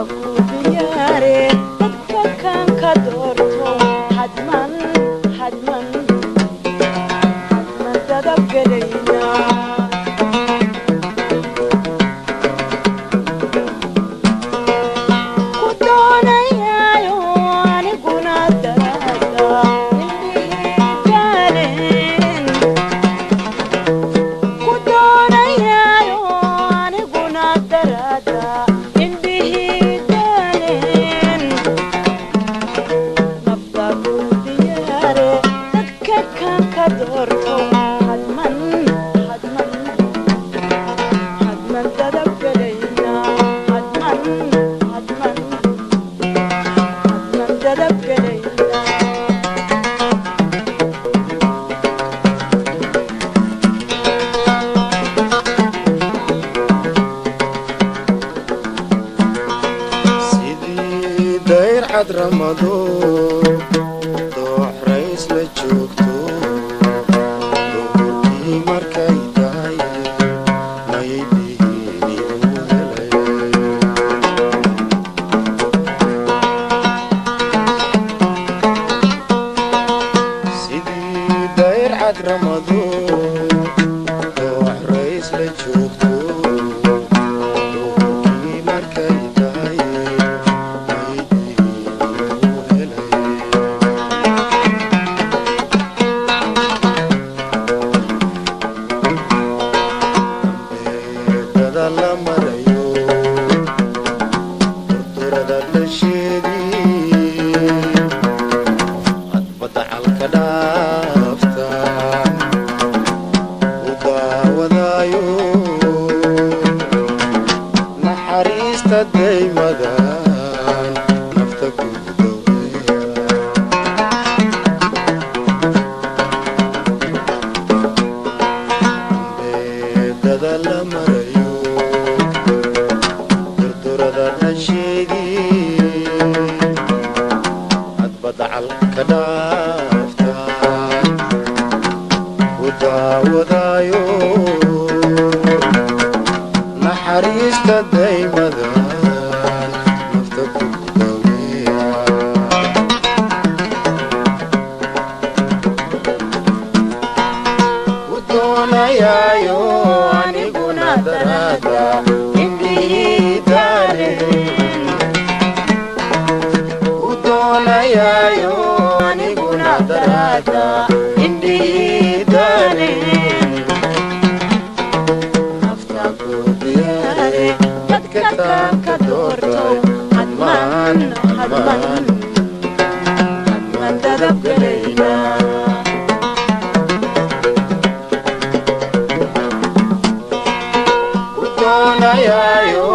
Ku diyaare dadka kan ka doorto, hadman hadman hadman dadabgelaynaa. Ku doonayaayo aniguna daraada indhihii daaleen. Ku doonayaayo aniguna daraada indhihii daaleen. Nafta ku diyaare dadka kan ka doorto, hadman hadman hadman dadabgelaynaa, hadman hadman hadman dadabgelaynaa. Sidii dayrcad ramado dooxrays la joogto, duhurkii markay tahay mayay bihiini u helay. Sidii dayrcad ramado dooxrays la joogto, duhurkii markay tahay mayay bihiini u helay. Beedada la marayo durdurada dhasheedii, hadba dacalka dhaaftaan u daawadaayo naxariista daymadan nafta ku daweeya. Beedada la marayo durdurada dhasheedii, hadba dacalka dhaaftaan ku daawadaayo naxariista daymadan nafta ku daweeya. Ku doonayaayo aniguna daraada indhihii daaleen. Ku doonayaayo aniguna daraada indhihii daaleen. Nafta ku diyaare dadka kan ka doorto, hadman hadman hadman dadabgelaynaa. Ku doonayaayo